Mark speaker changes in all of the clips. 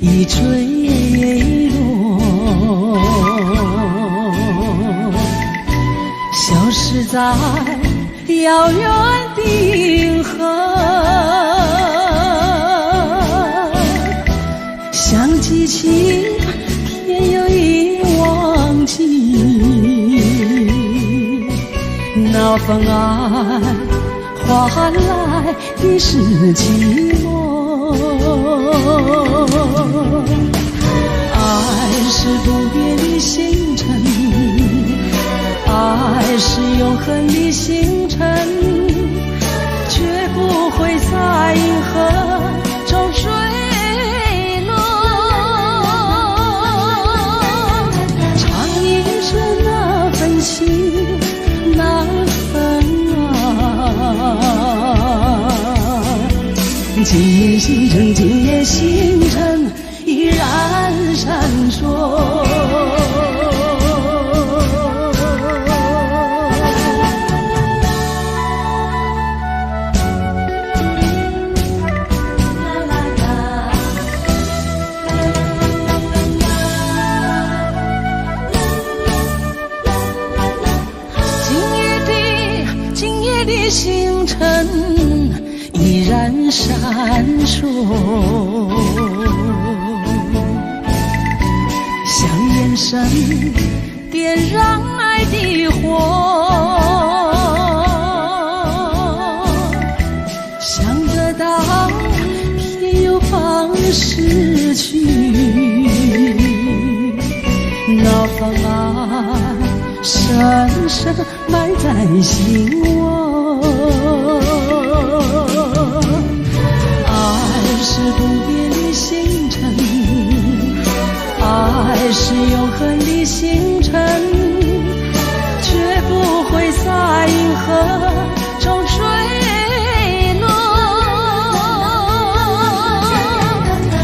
Speaker 1: 已墜落，消失在遙遠的銀河。想記起，偏又已忘記，那份愛換來的是寂寞。愛是不變的星辰，愛是永恆的星辰，絕不會在銀河中墜落。唱一生那份情，那份愛。今夜星辰，今夜星辰依然閃爍。今夜的星辰依然閃爍，像眼神點燃愛的火，想得到偏又怕失去，那份愛深深埋在心窩。愛是不變的星辰，愛是永恆的星辰，絕不會在銀河中墜落。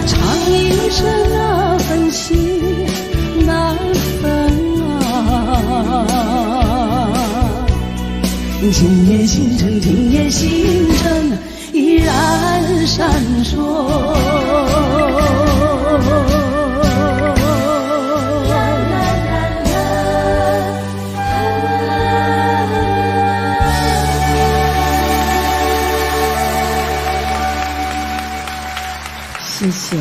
Speaker 1: 唱一生那份情，那份愛。今夜星辰，今夜星辰依然閃爍。謝謝。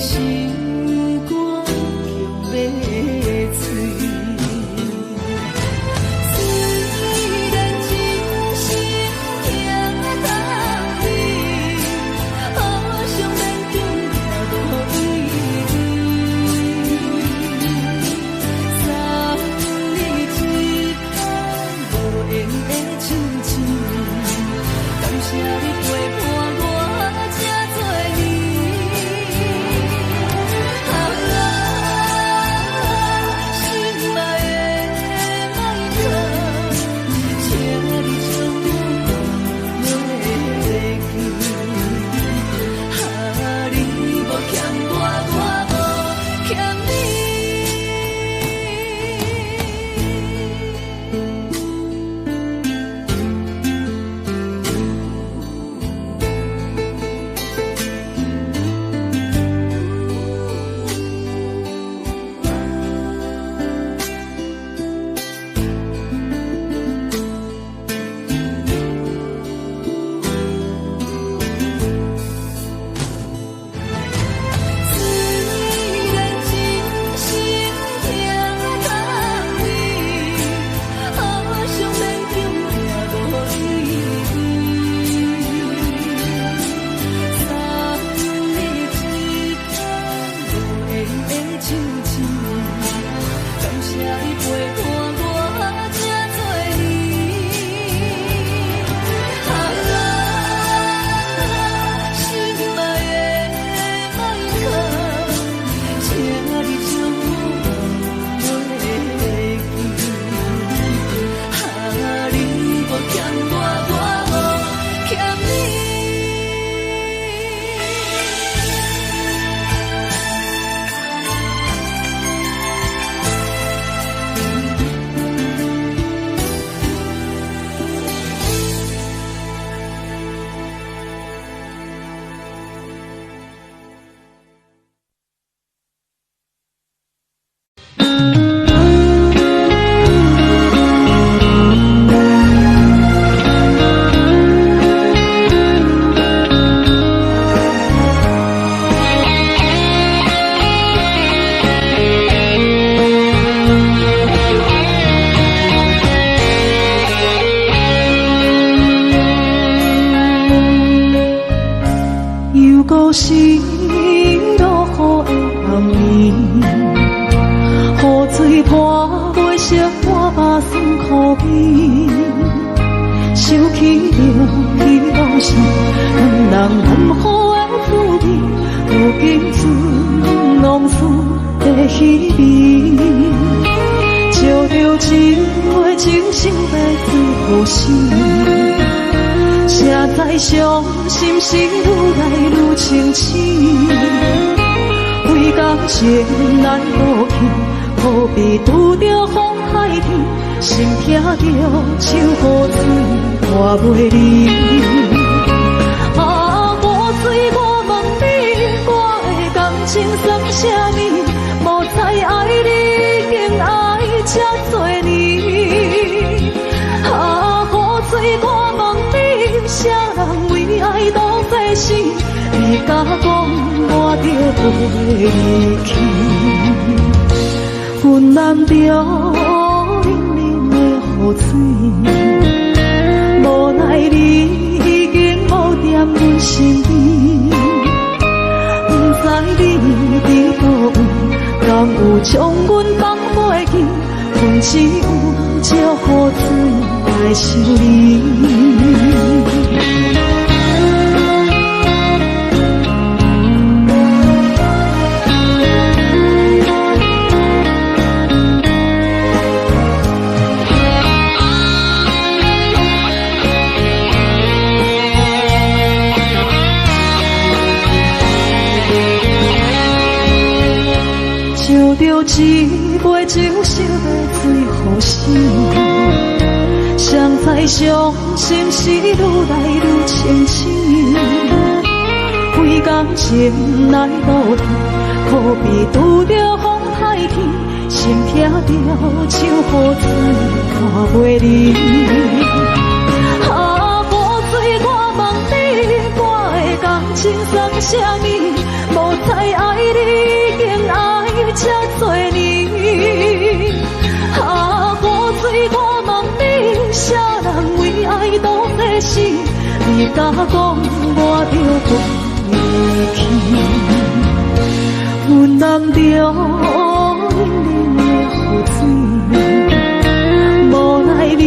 Speaker 1: 心肝强欲碎。虽然真心疼痛你，好想勉强也无意义。送你一口无缘的手指，感谢你陪伴我这多年。啊，心爱的迈克，请你将我放袂记。啊，你无欠我，我无欠你。虽然真心疼痛你，好想勉强也无意义。送你一口无缘的手指，感谢你陪伴我这多年。啊，心爱的迈克，请你将我放袂记。啊，你无欠我，我无欠你。
Speaker 2: 又阁是落雨的暗暝，雨水泼袂熄我目酸苦味。想起着彼当时，两人难好的滋味，如今剩浓思的稀微。照著一杯酒，想欲醉予死。才知伤心是愈来愈清醒，为感情难渡去，好比拄著风海天，心痛著像雨水泼袂离。啊，雨水，我问你，我的感情算啥物？无知爱你，已经爱这多年。啊，雨水，我问你，啥人为爱当作死？你敢讲我著袂离去？阮难着淋淋的雨水，无奈你已经无踮阮身边，不知你伫佗位，敢有将阮放袂记？阮只有借雨水来想你。照著一杯酒，想欲醉予死。谁知伤心是愈来愈清醒，为感情来渡去，可比拄著风海天，心痛著像雨水泼袂离。啊，雨水，我问你，我的感情算啥物？無知愛你已經愛這多年。啊，雨水我問你，啥人為愛到這死？你敢講我著袂去？阮淋著冷冷的雨水，無奈你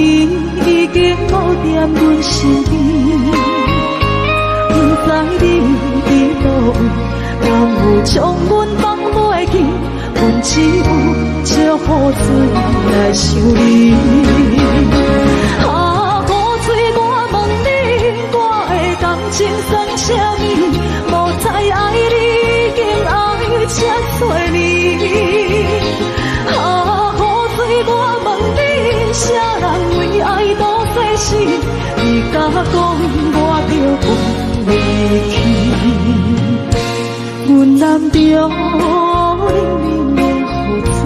Speaker 2: 已經無踮阮身邊。不知你佇佗位，敢有將阮放袂記？阮只有借雨水來想你。啊，雨水我問你，我的感情算啥物？無知愛你已經愛這多年。啊，雨水我問你，啥人為愛到這死？你敢講我著袂去？阮淋著冷冷的雨水，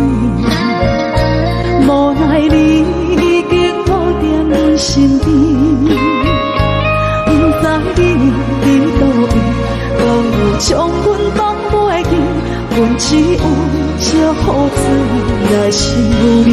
Speaker 2: 無奈你已經無踮阮身邊。不知你佇佗位，敢有將阮放袂記？阮只有借雨水來想你。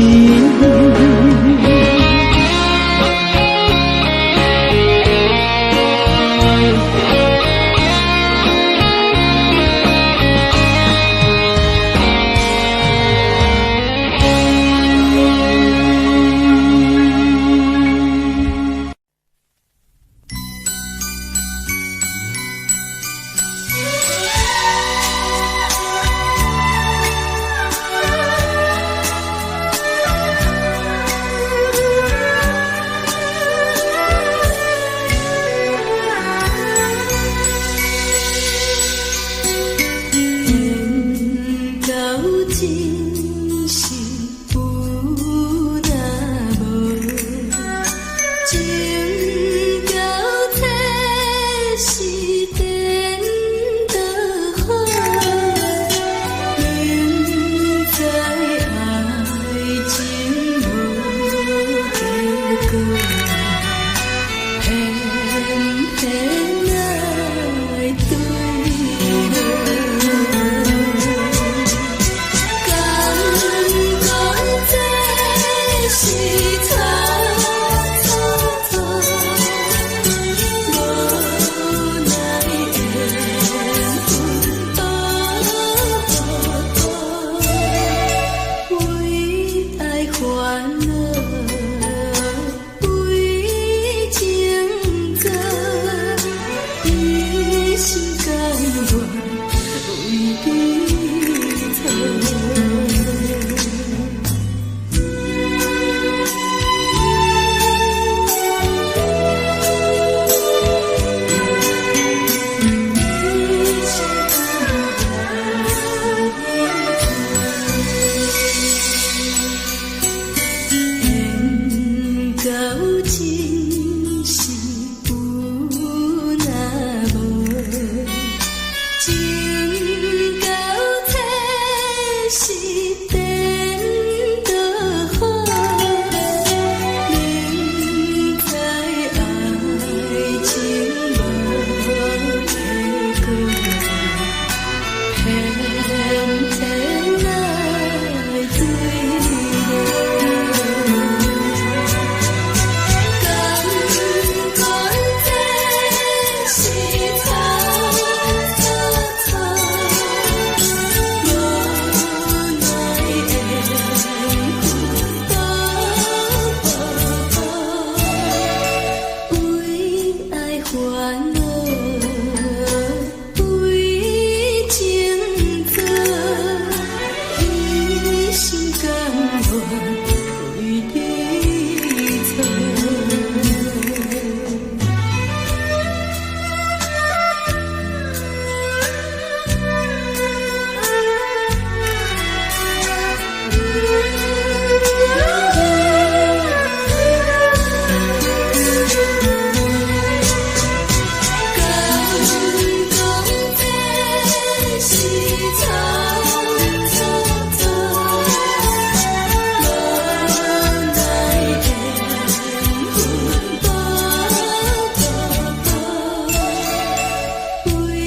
Speaker 1: 為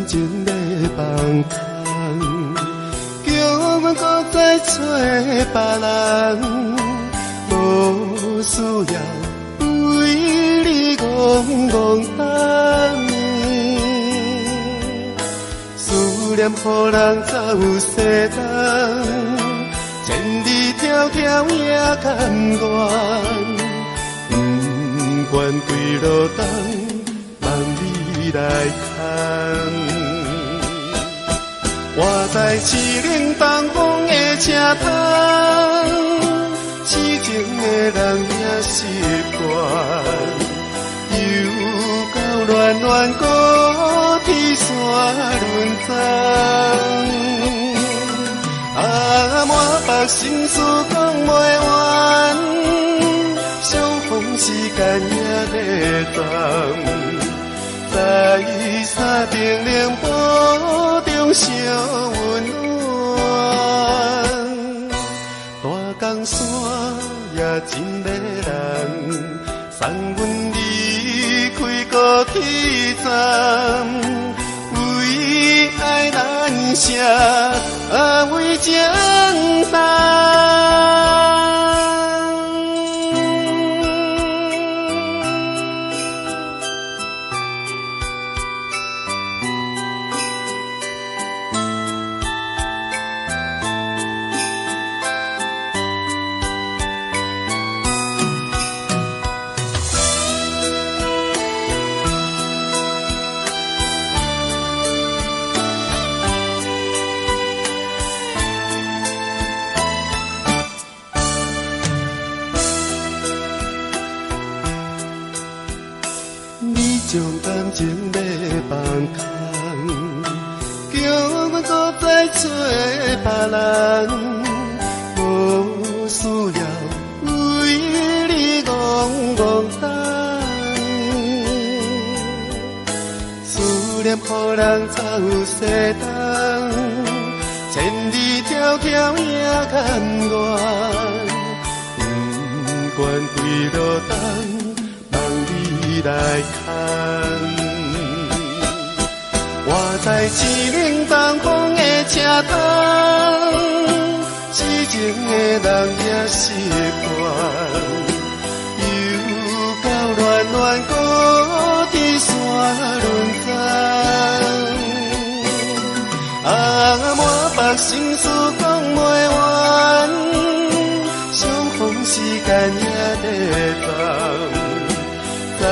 Speaker 3: 情欲放空，叫阮閣再揣別人，無需要為你戇戇等。思念予人走西東，千里迢迢也甘願，不管幾落冬，望你來牽。我在凄冷東風的車窗，痴情的人也習慣，又到暖暖高鐵山輪站。啊，滿腹心事講袂完，相逢時間也欲斷，在三重寧波中相溫暖。大江山也真迷人，送阮離開高鐵站，為愛難捨，啊，為情重。你將感情欲放空，叫阮閣再揣別人，無需要為你戇戇等。思念予人走西東，千里迢迢也甘願，不管幾落冬，望你來牽。我在凄冷東風的車窗，痴情的人也習慣，又到暖暖高鐵山輪站。啊，滿腹心事講袂完，相逢時間也欲斷，在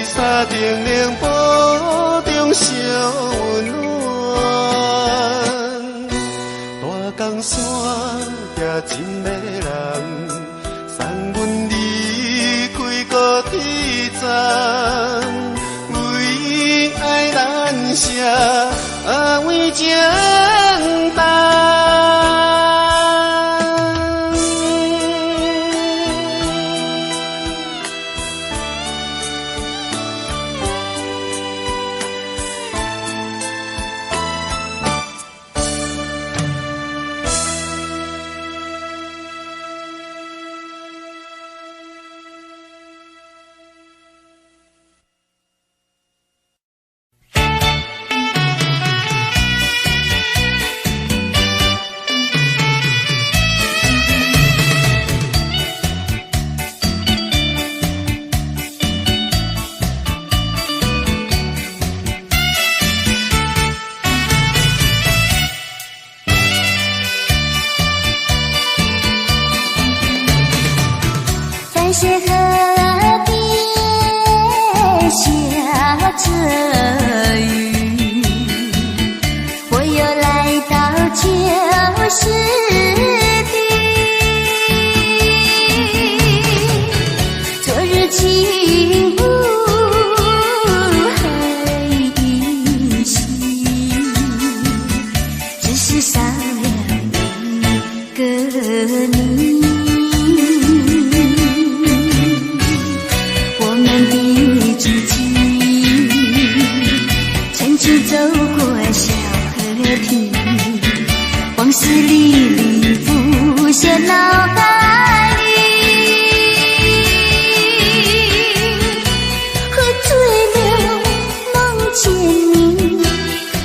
Speaker 3: 三重寧波中相溫暖。大江山也真迷人，送阮離開高鐵站，為愛難捨，啊，為情重。
Speaker 4: 在河边下着雨，我又來到舊時地。昨日情霧還依稀，只是少了一個你。我們的足跡，曾經走過小河堤，往事歷歷浮現腦海裡。喝醉了夢見你，喝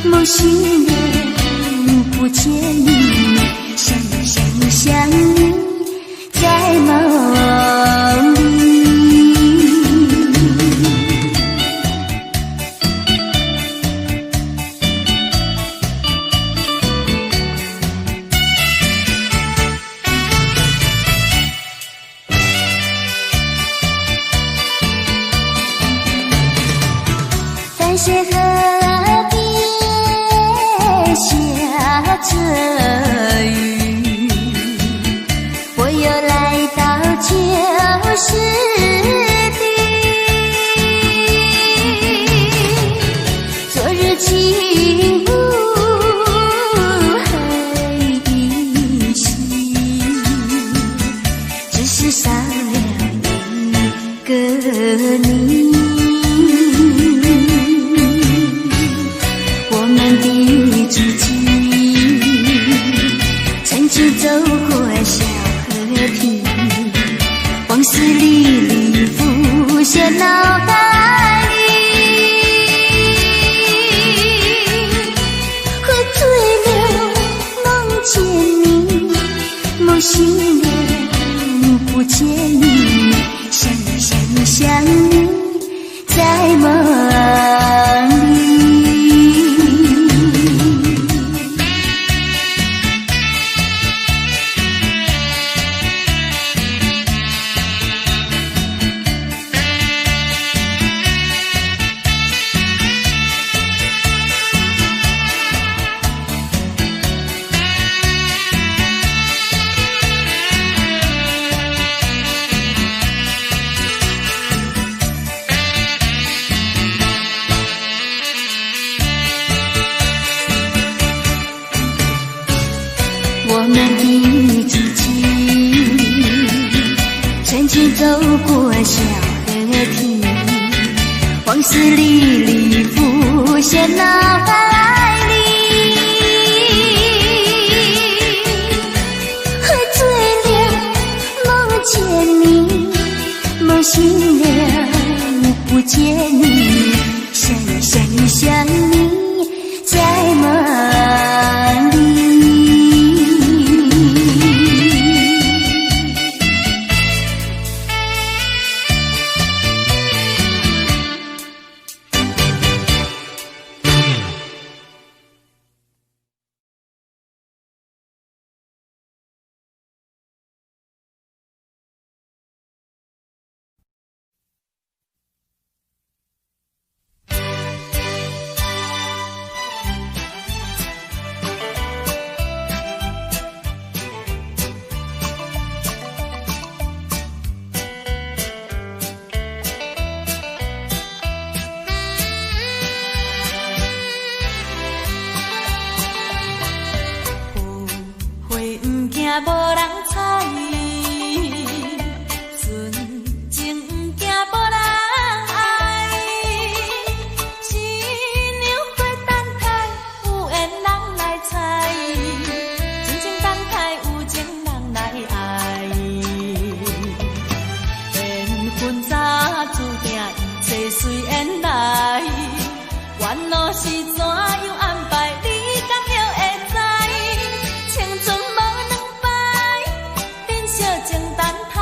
Speaker 4: 溪河邊下著雨，我又來到舊時地。昨日情霧還依稀，只是少了一個你。我們的足跡，曾經走過小河堤，往事歷歷浮現腦海裡。喝醉了夢見你，夢醒了不見你，想你想你想你，在夢裡。我們的足跡，曾經走過小河堤，往事歷歷浮現腦海裡。喝醉了夢見你，夢醒了不見你，想你想你想你，在夢裡。
Speaker 1: 無人採，純情毋驚無人愛。新娘花等待，有緣人來採。真情等待，有情人來愛。緣分早注定，一切隨緣來。緣路是怎樣安排，你敢會知？青春無兩擺，珍惜情等待，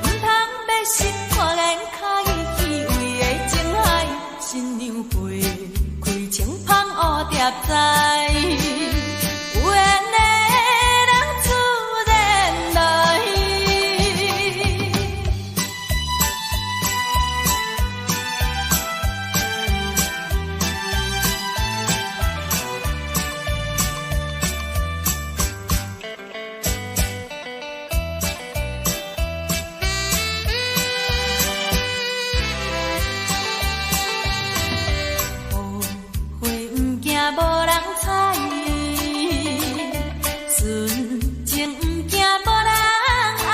Speaker 1: 毋通欲識破眼開，虛偽的情海，新娘花開清芳蝴蝶栽，有緣的人自然來。雨花毋驚無人採，純情毋驚無人愛。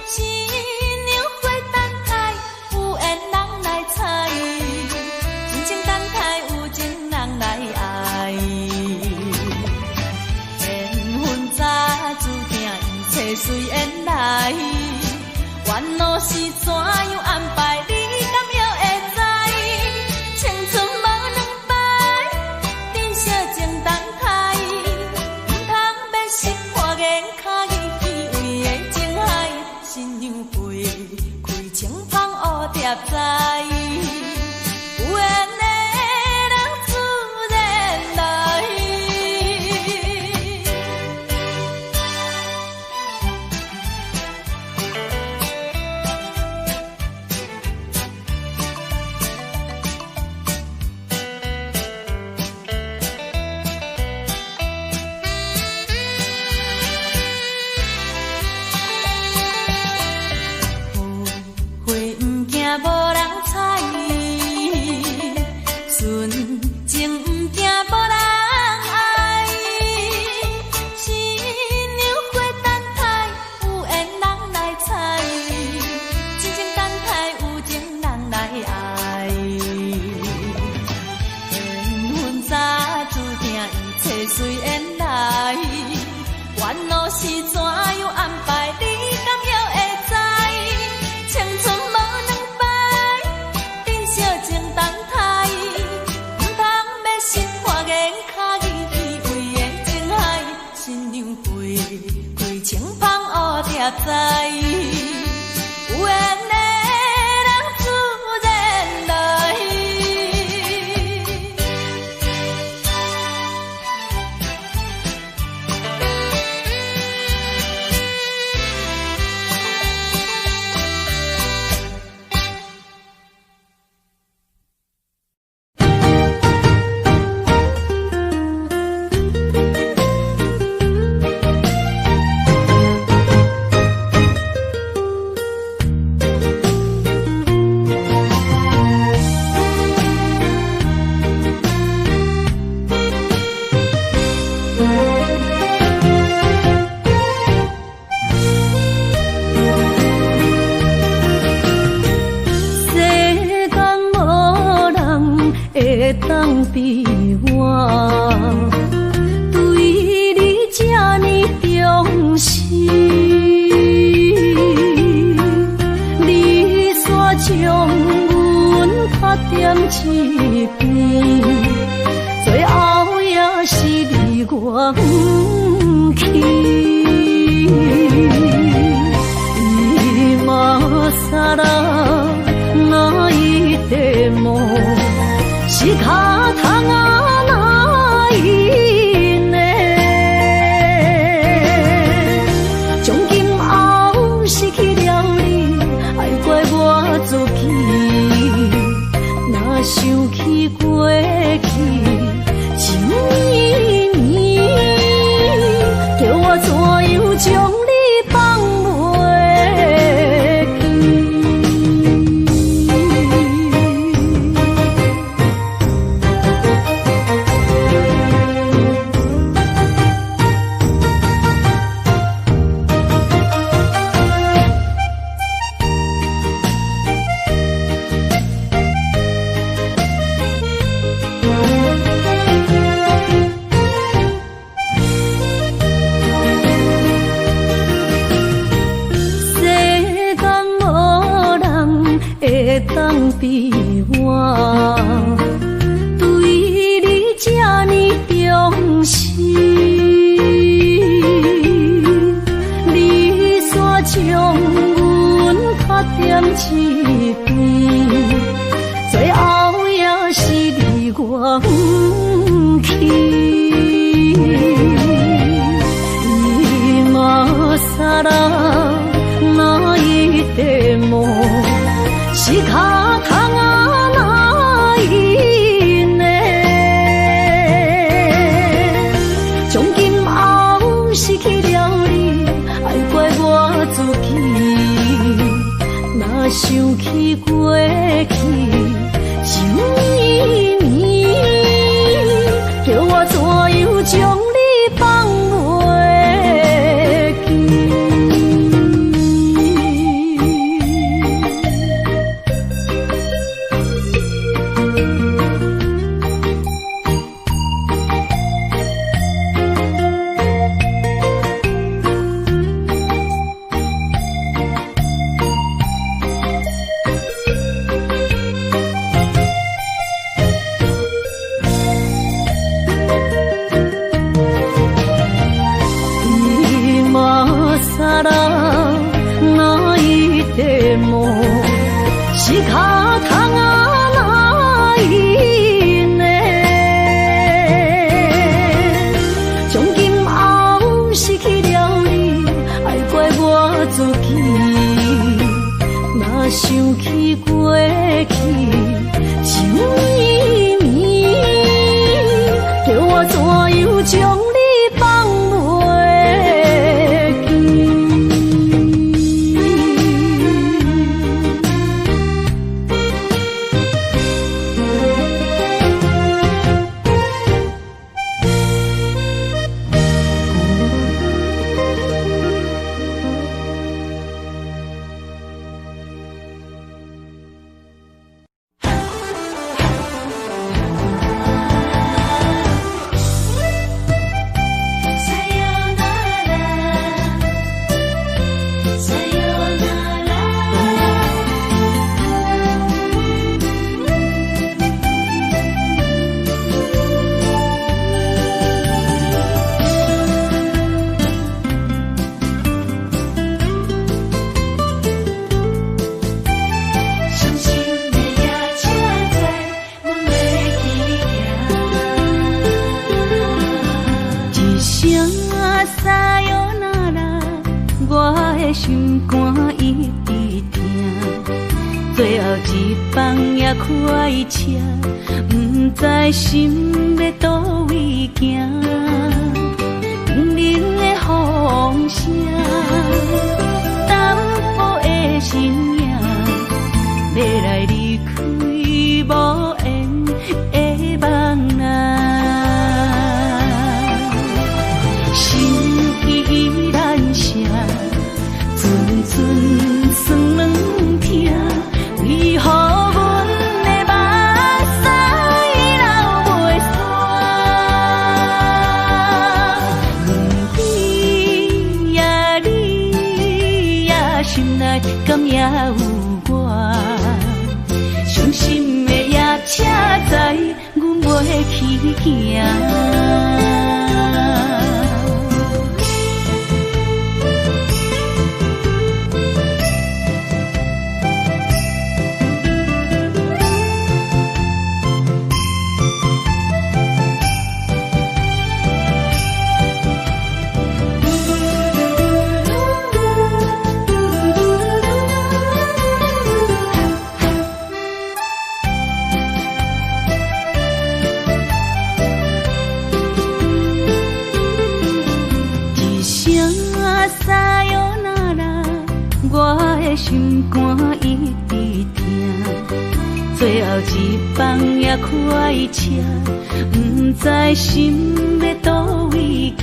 Speaker 1: 新娘花等待，有緣人來採。真情等待，有情人來愛。緣分早注定，一切隨緣來。緣路是怎樣安排，你敢會知？青春無兩擺，珍惜情等待，毋通欲識破眼開，虛偽的情海，新娘花開清芳蝴蝶栽，有緣的人自然來。
Speaker 2: 隨緣來，緣路是怎樣安排，你敢猶會知？青春無兩擺，珍惜情同刣，毋通欲失破眼跤去為的情海，新娘飛開清芳烏蝶知，有緣的人自然來。世間無人會當比我，對你這呢重視。你煞將阮拍踮一邊，最後也是離我遠去。今更泣いても仕方がないね。從今後失去了你，愛怪我自己。若想起過去情綿綿，叫我怎樣將你放袂記？世間無人會當比我，對你這呢重視。你煞將阮拍踮一邊，最後也是離我遠去。今更泣いても仕方がないね。從今後失去了你，愛怪我自己。若想起過去情綿綿，叫我怎樣將你放袂記？今更泣いても仕方がないね。從今後失去了你，愛怪我自己。若想起過去情綿綿，叫我怎樣將你放袂記？
Speaker 1: 一放也快车，毋知心欲佗位行。冷冷的风声，淡薄的身影，欲来离开无缘的梦啊。心意难舍，阵阵酸软疼，为何阮的目屎流袂煞？问你呀你呀，心内敢也有我？伤心的夜车知阮袂去行。一声さよなら，我的心肝一直疼。最後一班也快車，毋知心欲佗位行。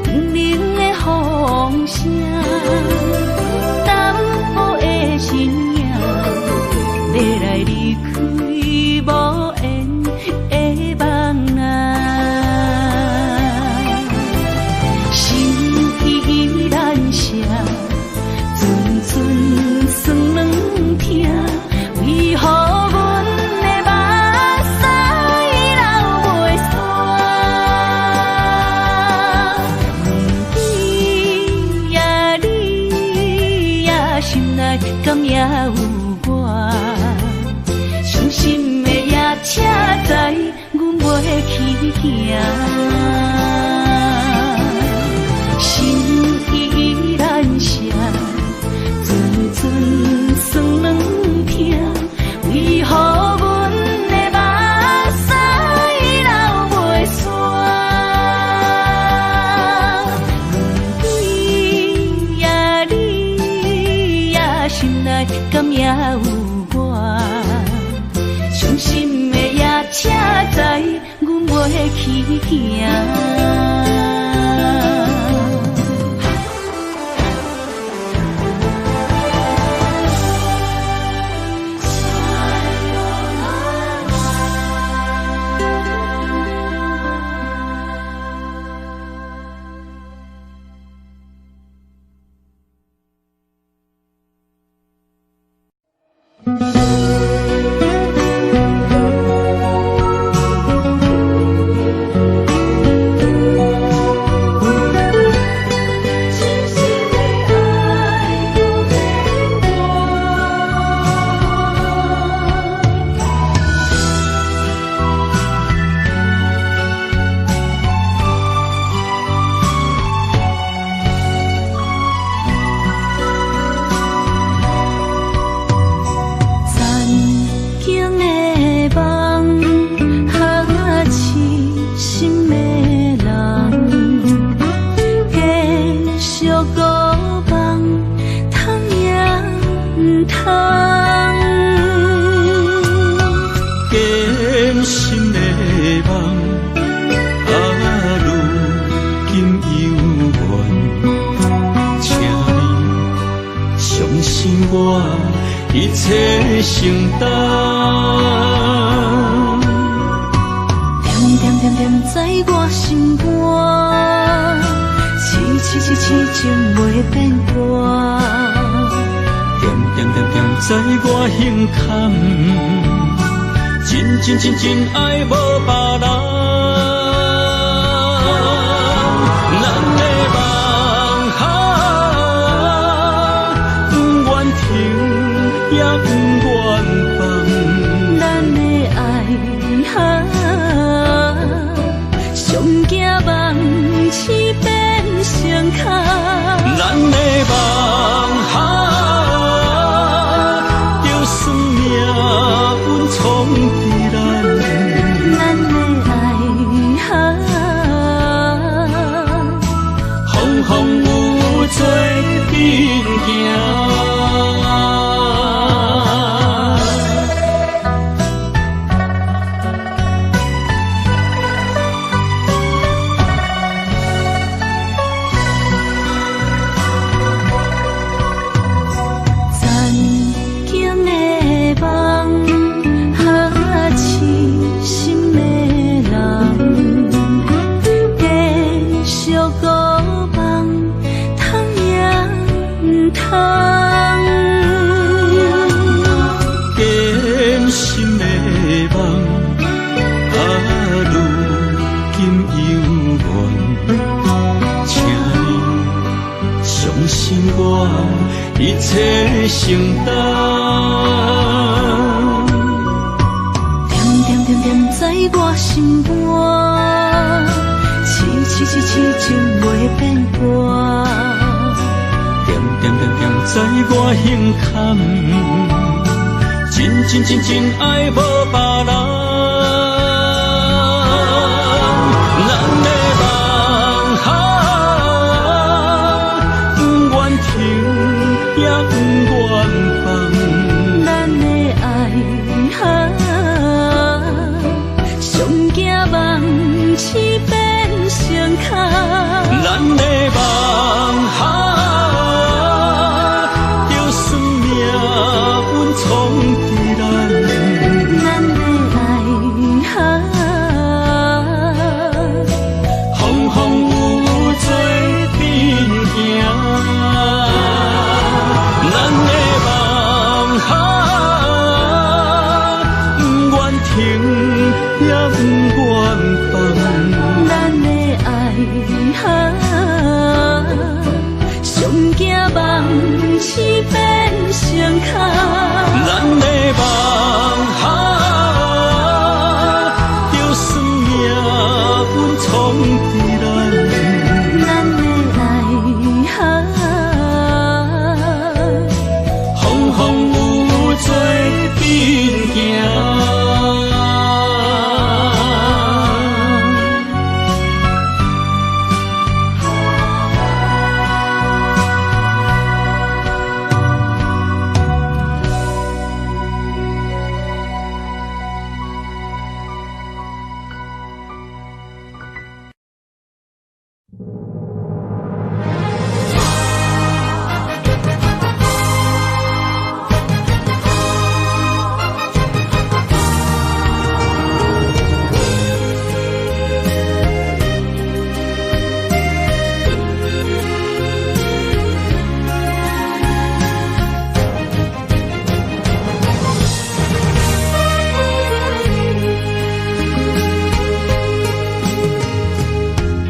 Speaker 1: 冷冷的風聲，淡薄的身影，欲來離開無緣的夢啊。心意難捨，陣陣酸軟疼，為何阮的目屎流袂煞？問你呀你呀，心內敢也有我？傷心的夜車知阮袂去行。心意難捨，陣陣酸軟疼，為何阮的目屎流袂煞？問你呀你呀，心內敢也有我？傷心的夜車知阮袂去行。
Speaker 2: 痴心的愛不變卦。
Speaker 1: 残景的夢，哈痴心的人，继续孤梦，通也毋通。
Speaker 5: 坚心的梦，啊，如今犹原，请你相信我，一切承担。
Speaker 1: 恬恬恬恬在我心肝，痴痴痴痴情袂變卦。
Speaker 5: 恬恬恬恬在我胸坎，真真真真愛無別人。咱的夢啊，不願停也不願放。
Speaker 1: 咱的愛啊，上驚夢痴變成空。
Speaker 5: 咱的夢啊，不切承担。
Speaker 2: 惦惦惦惦在我心肝，痴痴痴痴情袂变换。
Speaker 5: 惦惦惦惦在我心坎，真真真真爱无别人。咱的梦啊，不愿停也不愿放。
Speaker 2: 咱的爱啊，上惊梦醒变成空。
Speaker 5: 咱的梦啊，就算命运创治咱。
Speaker 2: 咱的爱啊，
Speaker 5: 风风雨雨做阵行。咱的梦啊，不愿停也不愿放。
Speaker 2: 咱的爱啊，上惊梦醒变成空。
Speaker 5: 咱的梦啊，就算命运创治咱。
Speaker 2: 咱的爱啊，
Speaker 5: 风风雨雨做阵行。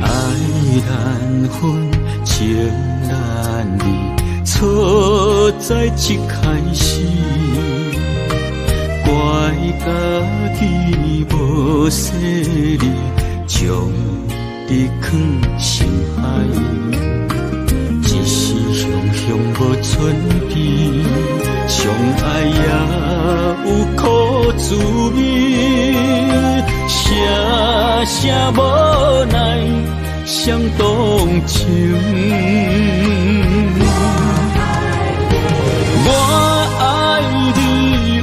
Speaker 5: 爱难分，情难离，错在一开始，怪家己无细腻，将你藏心海，一时雄雄无准备，相爱也有苦滋味，声声无奈相动情。我爱你，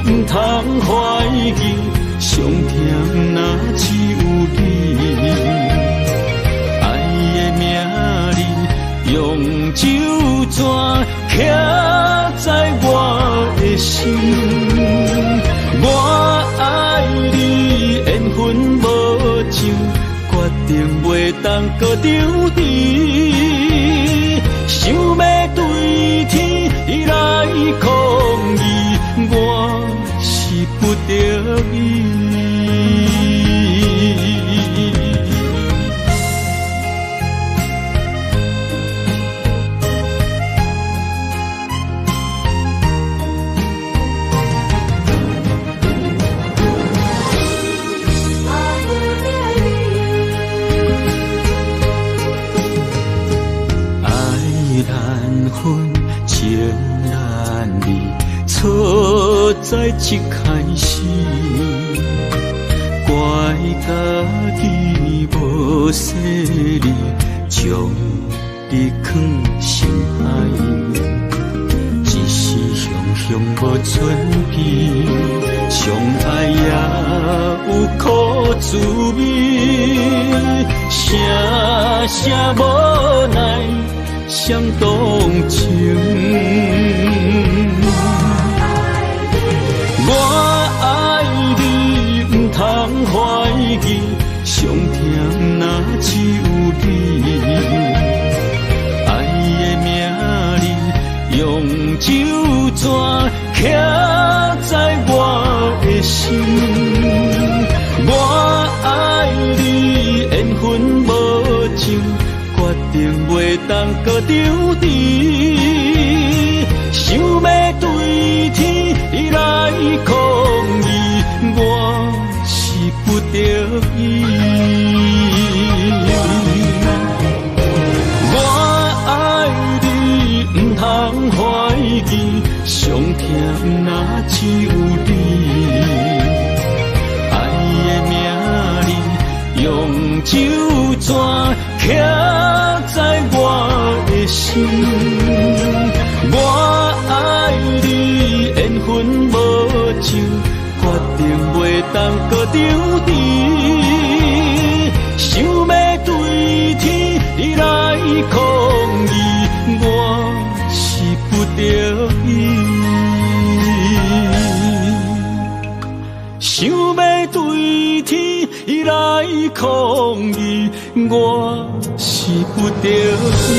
Speaker 5: 毋通怀疑，上疼若只有你。爱的名字用酒泉刻在我的心。我爱你，缘分无上，决定袂当阁抽离。想欲对天来抗议，我是不得已。爱难分，情难离，错在一开始，怪家己无细腻，将你藏心海，一时雄雄无准备，相爱也有苦滋味，声声无奈相动情。我爱你，毋通怀疑，上疼若只有你。爱的名字用酒泉刻在我的心。我爱你，缘分无上，决定袂当阁抽离。想對天你來抗議，我是不得已。我愛你，毋通懷疑，傷痛若只有你。愛的名字用酒泉刻在我的心。我愛你，緣分無酒，決定袂當閣相持。想欲對天你來抗議，我是不得已。想欲對天你來抗議，我是不得已。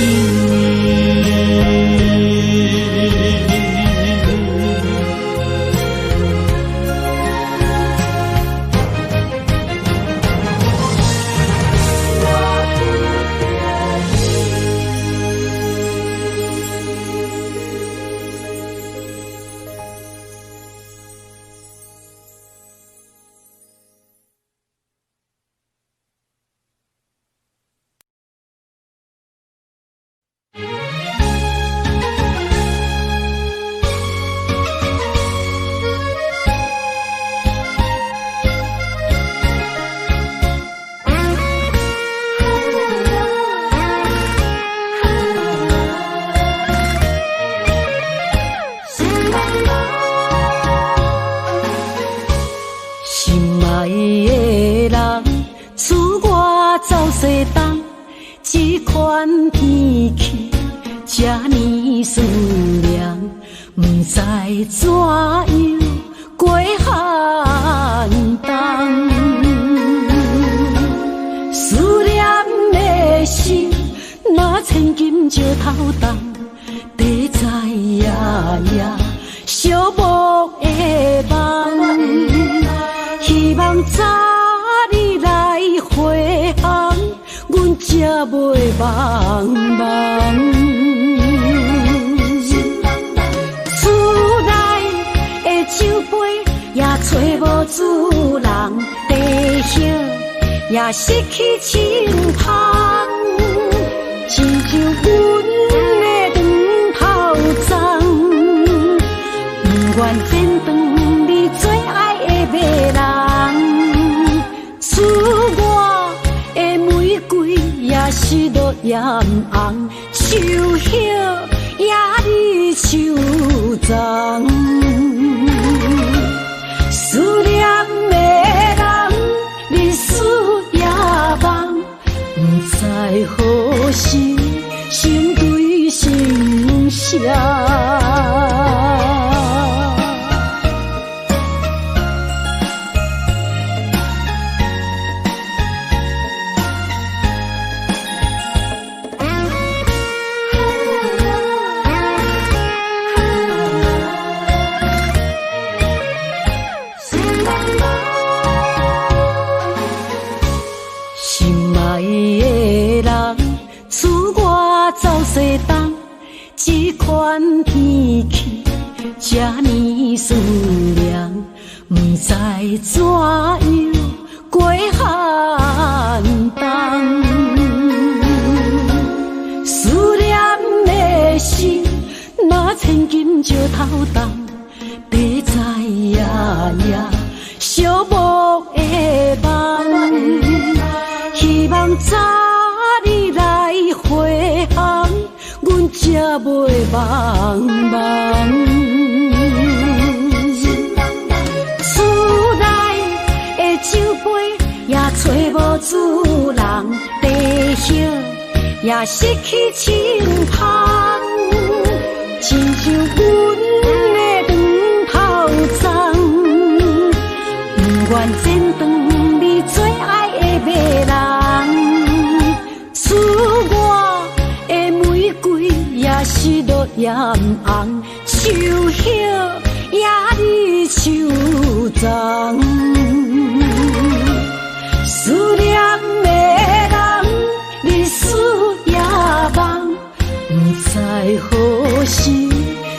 Speaker 2: 毋知何時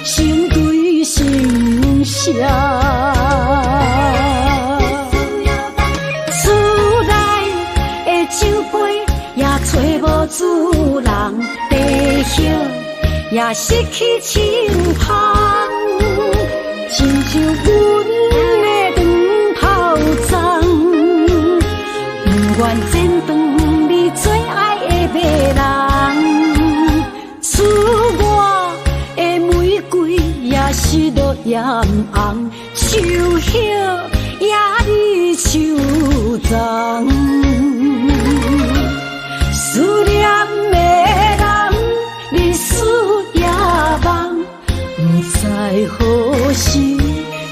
Speaker 2: 心對心声。厝内的酒杯也揣無主人，茶葉也失去清芳，親像阮的長頭鬃，不願剪斷你最愛的迷人。厝外的玫瑰也失落艷紅，樹葉也離樹叢。思念的人，日思夜夢，不知何時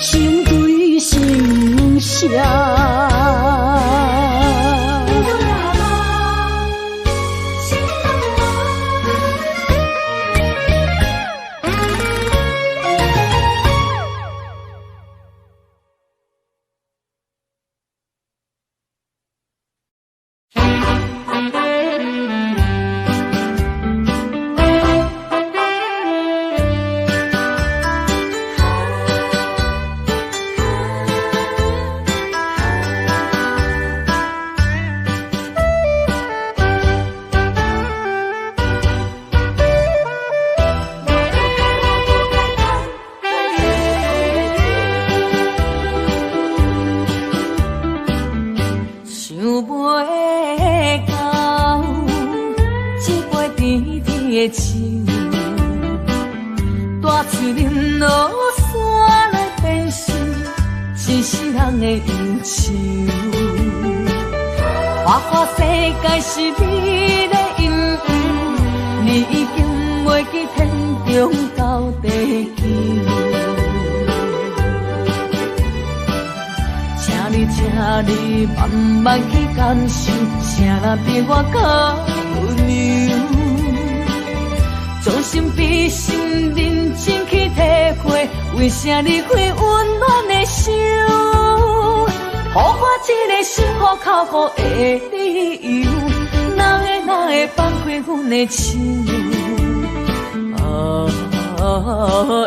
Speaker 2: 心對心聲。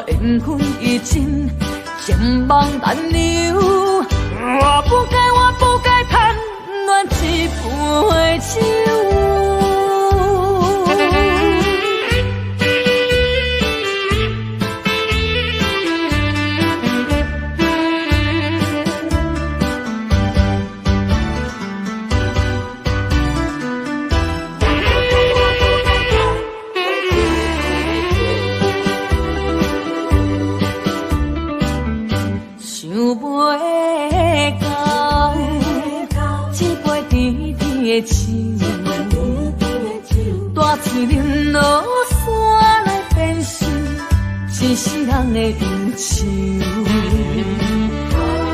Speaker 1: 緣分已盡，情網難留。我不該，我不該貪戀這杯酒。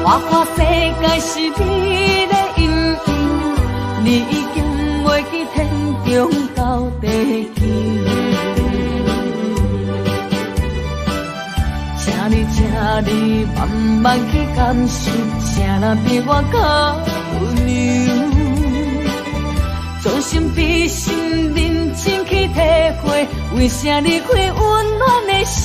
Speaker 1: 花花世界是美丽阴影，你已经袂记天长到地久。请你，请你慢慢去感受，啥人比我较温柔？将心比心，认真去体会，为啥离开温暖的手？予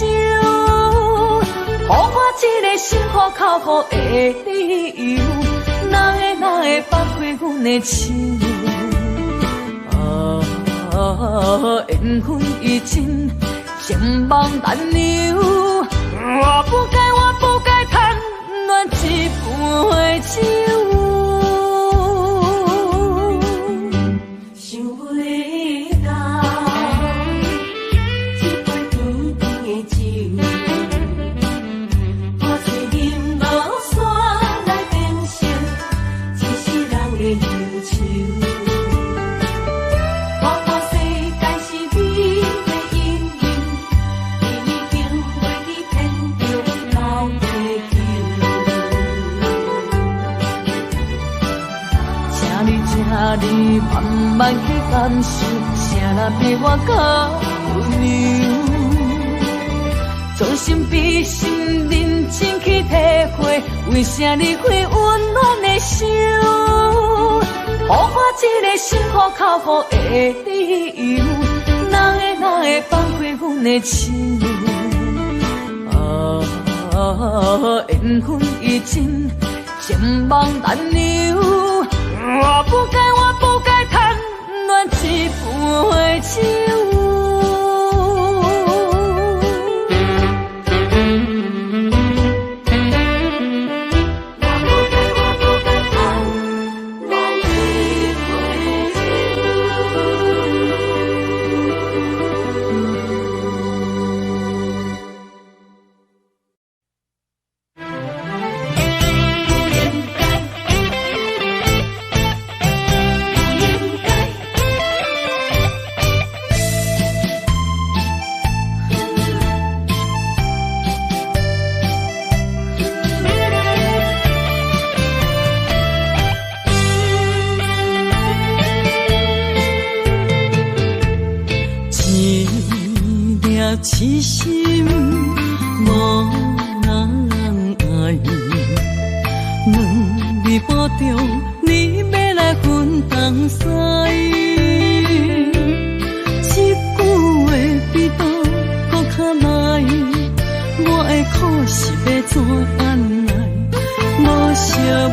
Speaker 1: 我这个心苦口苦的理由，哪会哪会放开阮的手？啊，缘分已尽，情网难留。我不该，我不该贪恋这杯酒。
Speaker 2: 想袂到，这杯甜甜的酒，大嘴饮落山来变成一世人的忧愁。花花世界是美丽阴影，你已经袂记天长到地久。
Speaker 1: 请你，请你慢慢去感受，啥人比我较温柔？将心比心，认真去体会，为啥离开温暖的手？予我这个心苦口苦的理由，哪会哪会放开阮的手？啊，緣分已盡，情網難留。我不該，我不該貪戀一杯酒。
Speaker 2: 痴心無人愛，兩暝半中你欲來分東西，這句話比刀閣較來，我的苦是欲怎按來？無相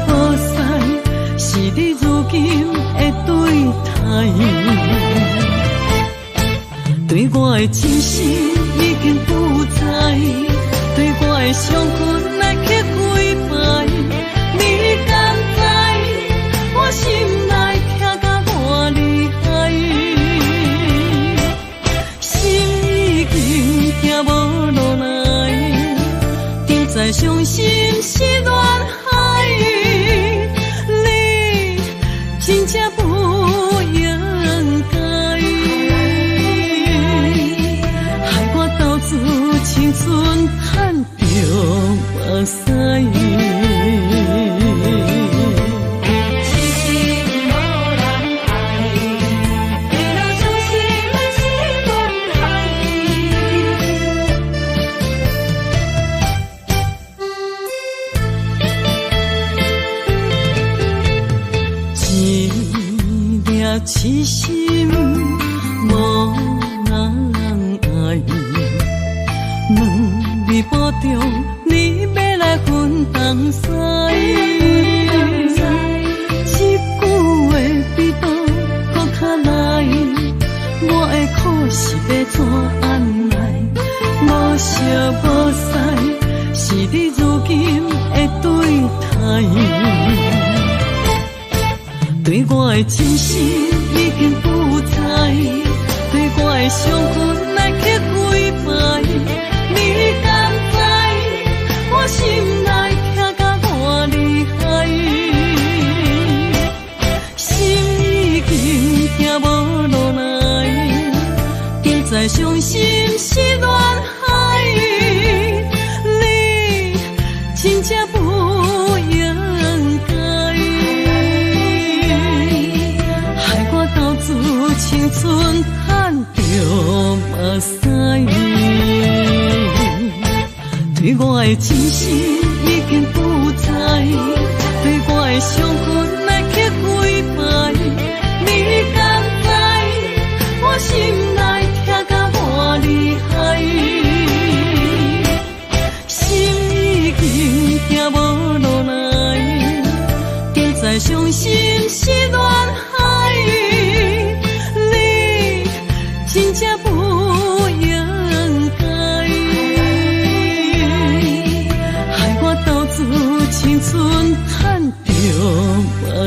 Speaker 2: 無似，是你如今的對待。對我的真心已經不在，對我的傷痕來刻幾擺，你敢知我心內疼甲偌厲害？心已經疼無路來，怎知傷心是亂海？你真正不應該。青春趁著目屎。
Speaker 1: 痴心無人愛，一路傷心是恋海。
Speaker 2: 一粒痴心無人愛。兩暝半中，你欲來分東西，這句話比刀閣較來，我的苦是欲怎按來？無相無似，是你如今的對待。對我的真心已經不在，對我的傷痕來刻幾擺。你敢知我心內疼甲偌厲害？心已經疼無路來，怎知傷心是戀海？你真正不應該，害我投資青春趁著目屎。對我的真心已經不在，對我的傷痕來刻幾擺，你敢知我心內疼甲偌厲害？心已經疼無路來，怎知傷心是戀海？你真正不應該。青春趁著目屎。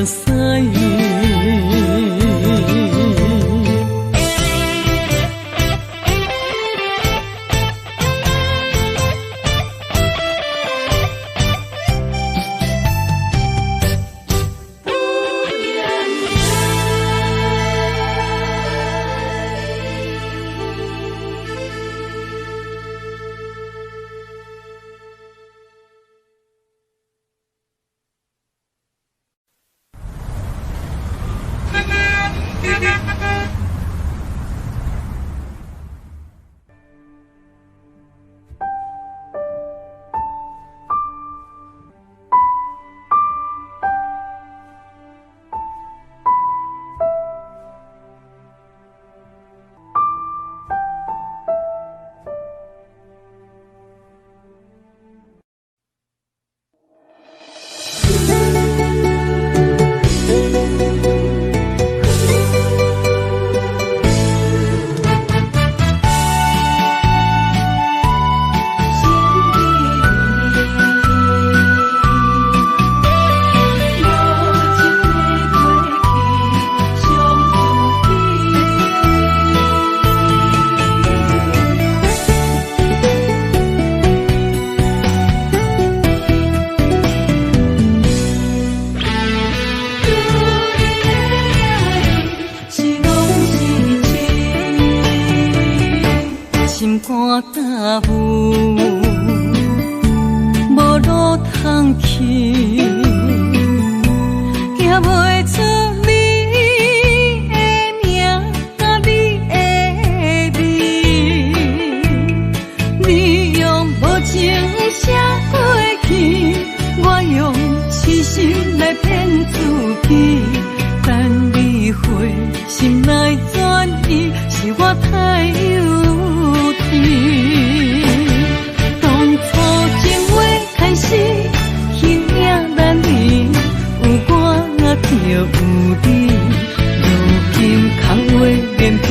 Speaker 1: 霧，無路通去，行袂出你的名，你的味。你用無情寫過去，我用痴心來騙自己。等你回心來轉意，是我太幼稚。當初情話開始，形影難離，有我就有你。如今空話連篇，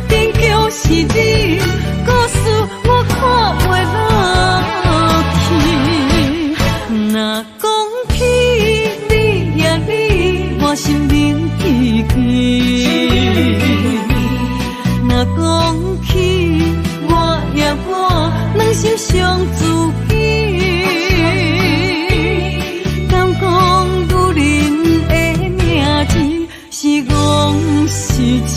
Speaker 1: 終究是你。故事我看袂落去。若講起你呀你，我心冷吱吱。若講起我呀我，兩心傷自己。敢講女人的名字是戇是痴？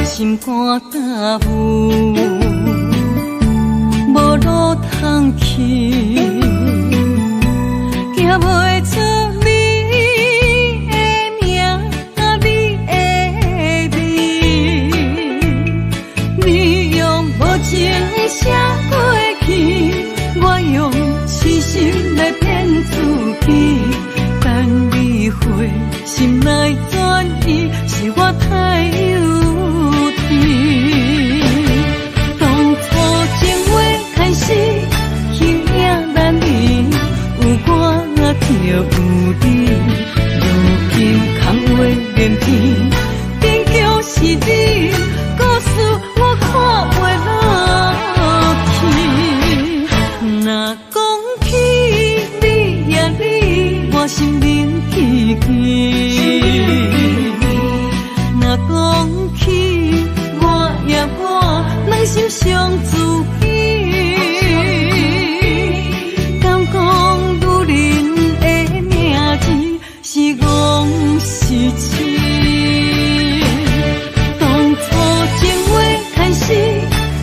Speaker 1: 心肝焦霧，無路通去，行袂出你的名，你的味。你用無情寫過去，我用痴心來騙自己。等你回心來轉意，是我太幼稚。當初情話開始，形影難離，有我就有你。如今空話連篇，終究是你。故事我看袂落去。若講起你呀你，我心冷吱吱。若講起我呀我，兩心傷自己。敢講女人的名字是戇是痴？當初情話開始，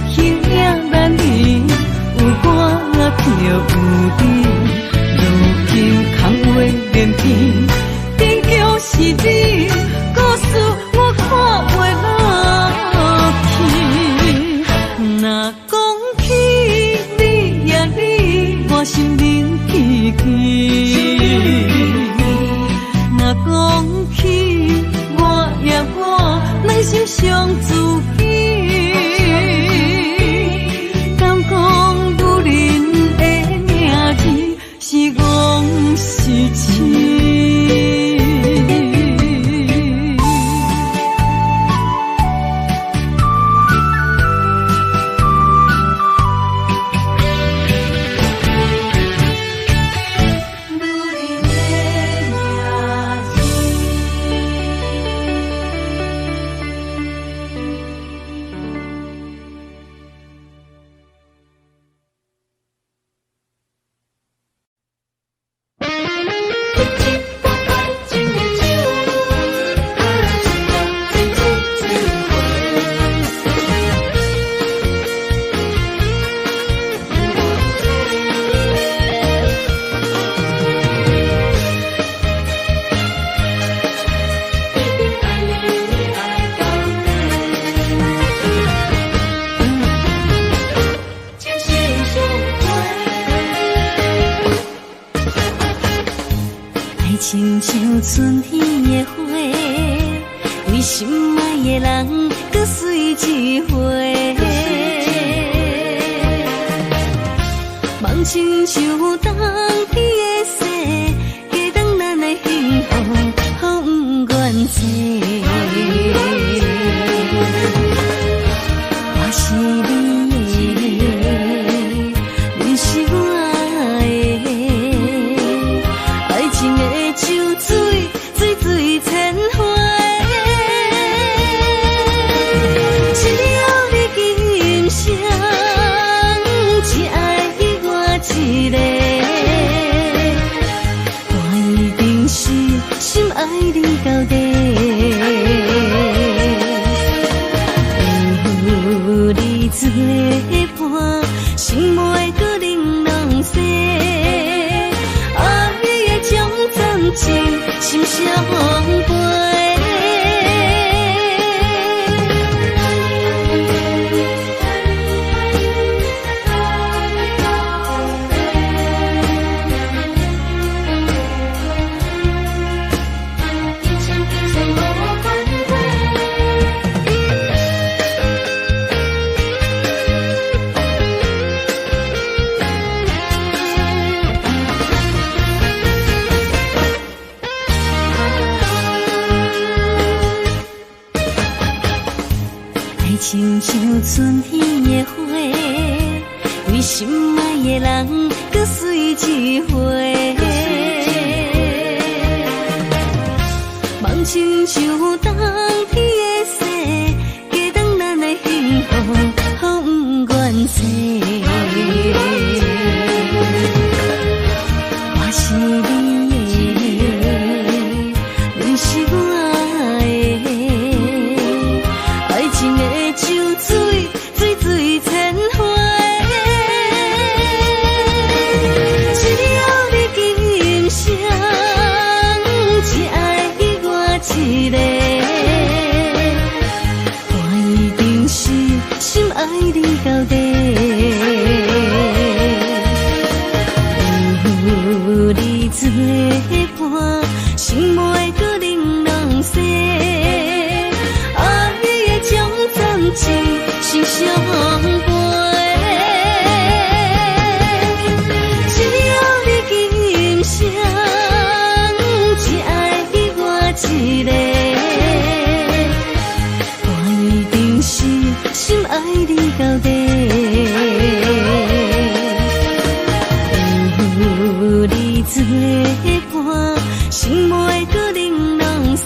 Speaker 1: 形影難離，有我就有你。如今空話連篇，終究是你。故事我看袂落去。若講起你呀你，我心冷吱吱。若講起我呀我，兩心傷自己。敢講女人的名字是戇是痴？
Speaker 4: 愛親像春天的花，為心愛的人閣水一回。夢親像冬天的雪，加重咱的幸福，予不愿做。
Speaker 2: 伴，心袂阁玲珑西。爱的将真情心相陪。亲像春天的花，对心爱的人阁水一回。梦亲像冬天的雪，加重咱的幸福，予不愿说。我是你的，你是我的，爱情的酒水，水水千回。只要你今生只爱我一个，我一定是深爱你到底。有你做伴，心袂阁玲珑西。爱的将真情心相陪。只要你今生只爱我一个，我一定是深爱你到底。有你做伴，心袂阁玲珑西。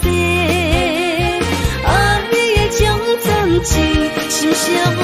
Speaker 2: 爱的将真情心相陪。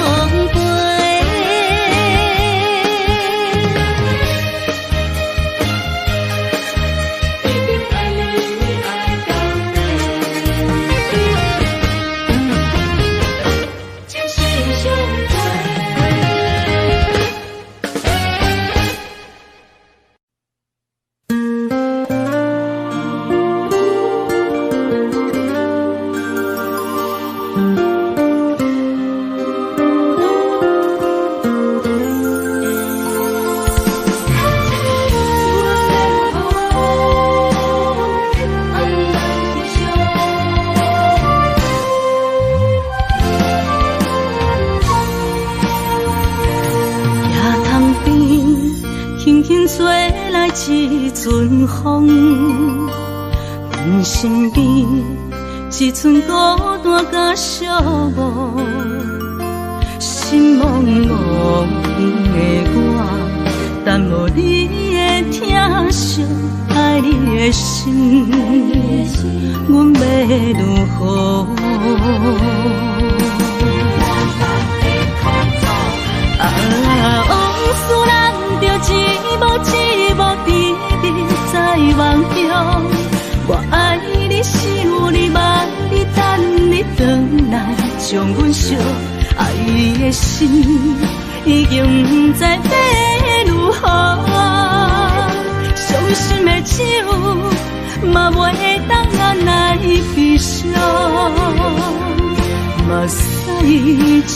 Speaker 2: 一阵风，阮身边一阵孤单甲寂寞，心茫茫的我，等无你的疼惜，爱你的心，阮欲如何？啊，往事咱就一幕一幕伫伫在梦中，我爱你，想你，望你，等你转来，将阮惜。爱的心已经不知欲如何，伤心的酒嘛袂当按来悲伤，目屎像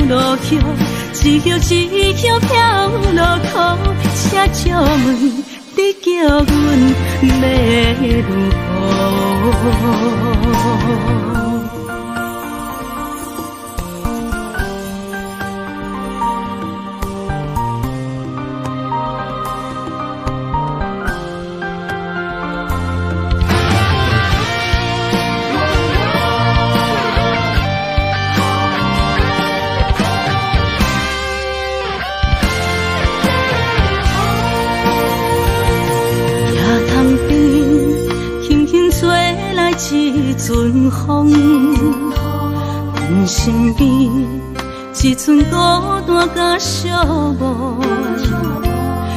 Speaker 2: 落雨，一叶一叶飘落苦，请借问你叫阮欲如何？一阵风，阮身边一阵孤单甲寂寞，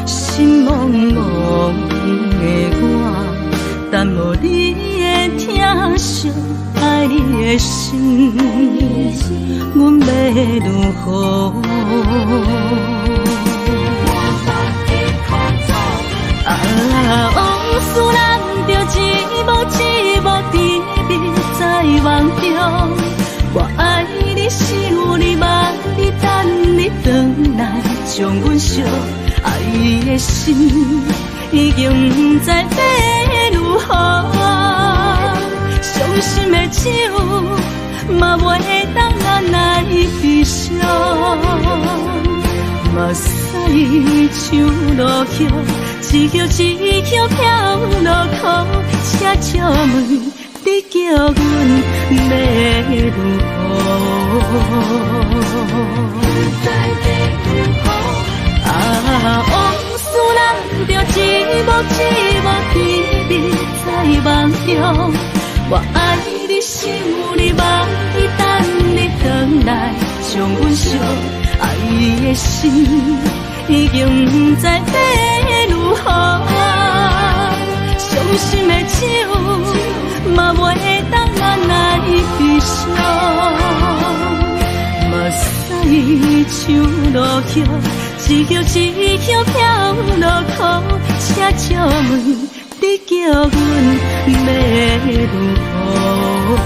Speaker 2: 心茫茫的我，等无你的疼惜，爱你的心，阮欲如何？
Speaker 1: 惜爱的心已经不知欲如何，伤心的酒嘛袂当咱来悲伤，目屎像落雨，一叶一叶飘落苦，请借问你叫阮欲如何？啊，往事人著一幕一幕甜蜜在梦中，我爱你，想你，望你，等你回来，将阮惜爱的心已经不知欲如何，伤心的酒嘛袂当咱来悲伤，目屎像落雨，一叶一叶飘落苦，请借问你叫阮欲如何？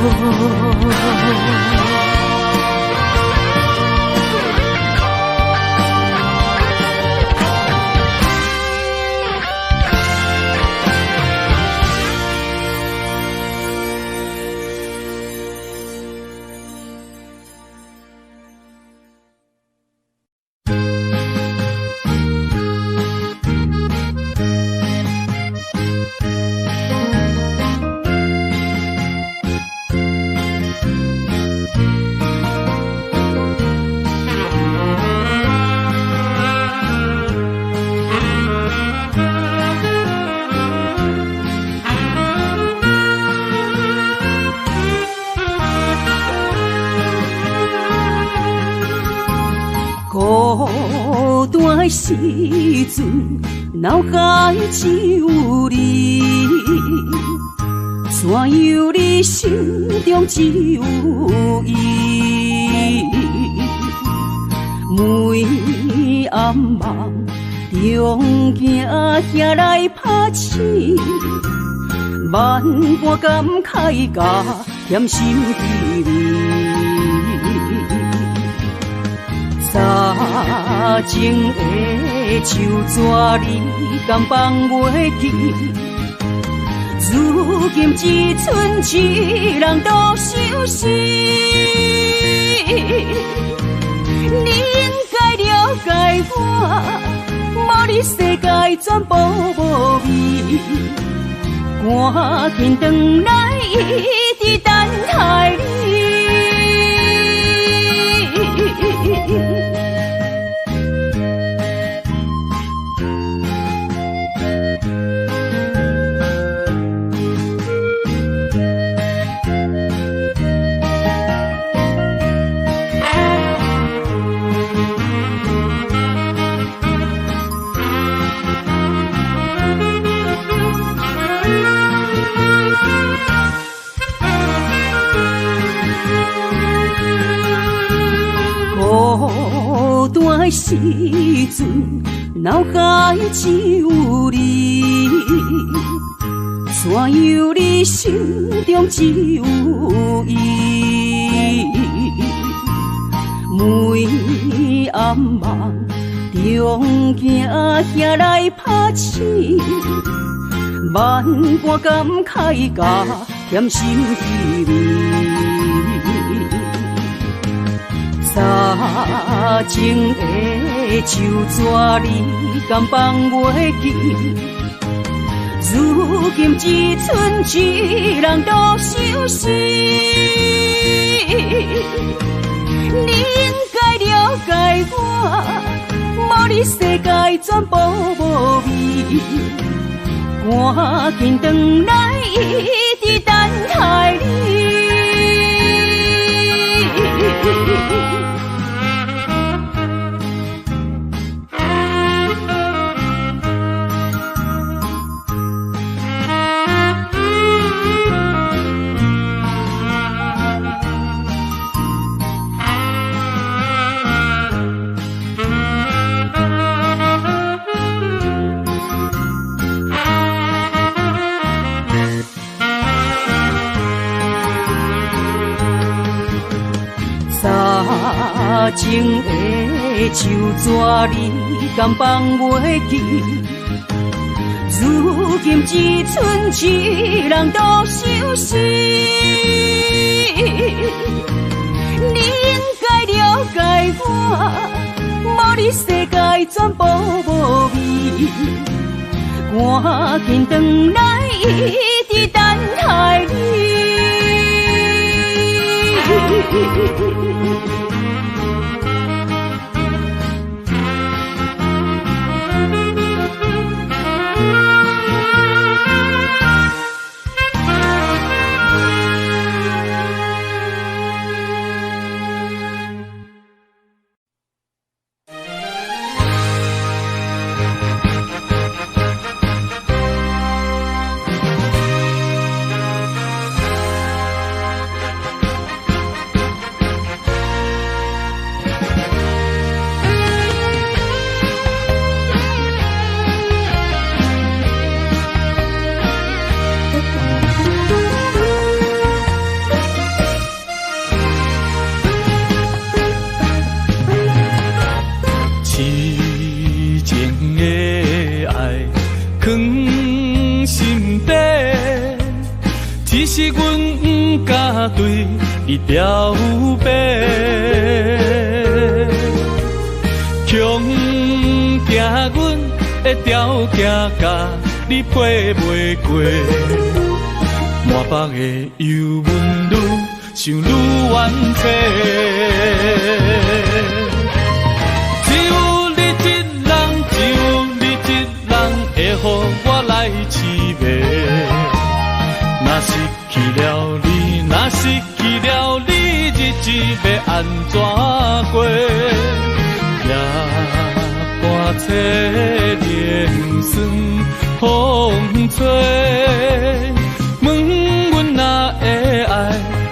Speaker 2: 孤单的时阵，脑海只有你，怎样你心中只有伊？每暗梦中行遐来拍醒，万般感慨加添心滋味。三情的手纸，你敢放袂记？如今只剩一人独相思。你应该了解我，无你世界全部无味。赶紧转来，一直等待你。孤单的时阵，脑海只有你，怎样你心中只有伊？每暗梦中行遐来拍醒，万般感慨加添心滋味。三情的手纸，你敢放袂记？如今只剩一人独相思。你应该了解我，无你世界全部无味。赶紧转来，一直等待你。三情的
Speaker 1: 手纸，你敢放袂记？如今只剩一人独相思。你應該了解我，無你世界全部無味。趕緊轉來，一直等待你。
Speaker 5: 是阮不敢对你表白，恐惊阮的条件佮你配袂过，满腹的忧闷愈想愈冤凄。只有你一人，只有你一人会予我来痴迷。若失去了你，若失去了你，日子欲按怎过？夜半吹，冷霜风吹，问阮哪会爱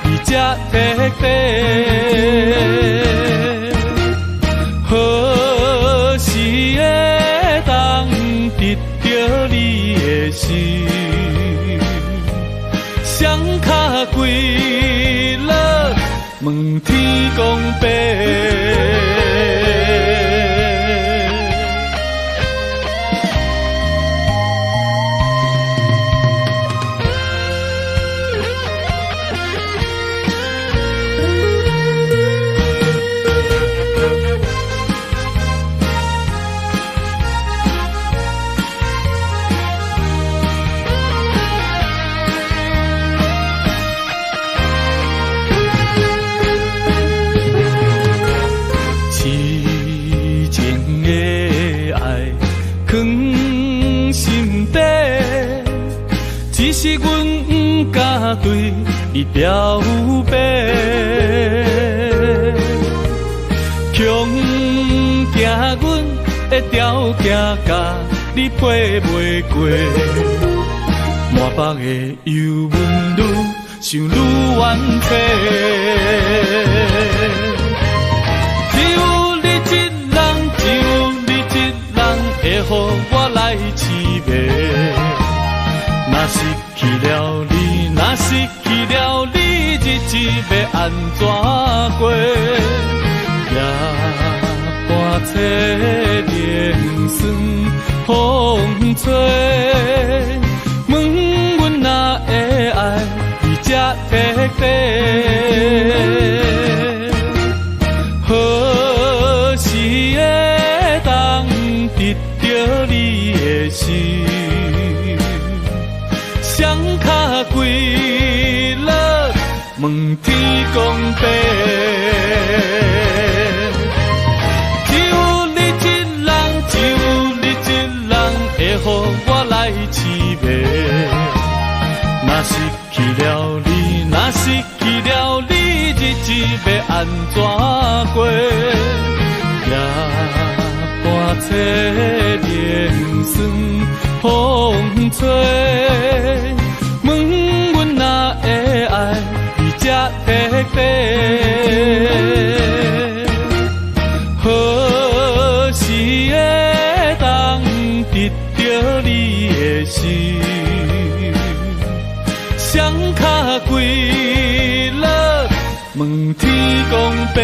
Speaker 5: 你这彻底？何时会当得著你的心？双跤跪落，问天公伯。是阮不敢对你表白，恐惊阮的条件佮你配袂过，满腹的忧闷愈想愈冤凄。只有你一人，只有你一人会予我来痴迷。若失去了你，若失去了你，日子欲按怎过？夜半吹，冷霜风吹，问阮哪会爱你这彻底？何时会当得著你的心？双跤跪落，问天公伯。只有你一人，只有你一人会予我来痴迷。若失去了你，若失去了你，日子欲按怎过？夜半吹，冷霜风吹，问阮哪会爱你这彻底？何时会当得著你的心？双跤跪落，问天公伯。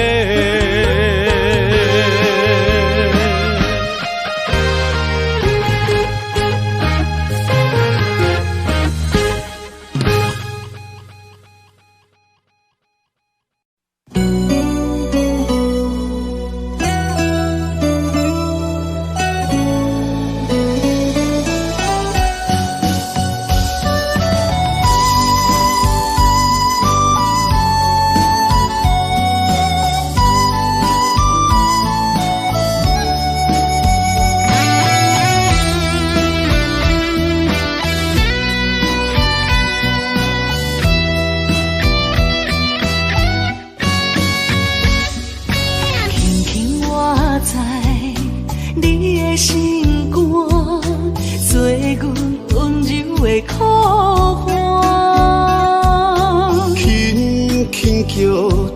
Speaker 1: 的心肝，做阮溫柔的苦寒。
Speaker 3: 輕輕叫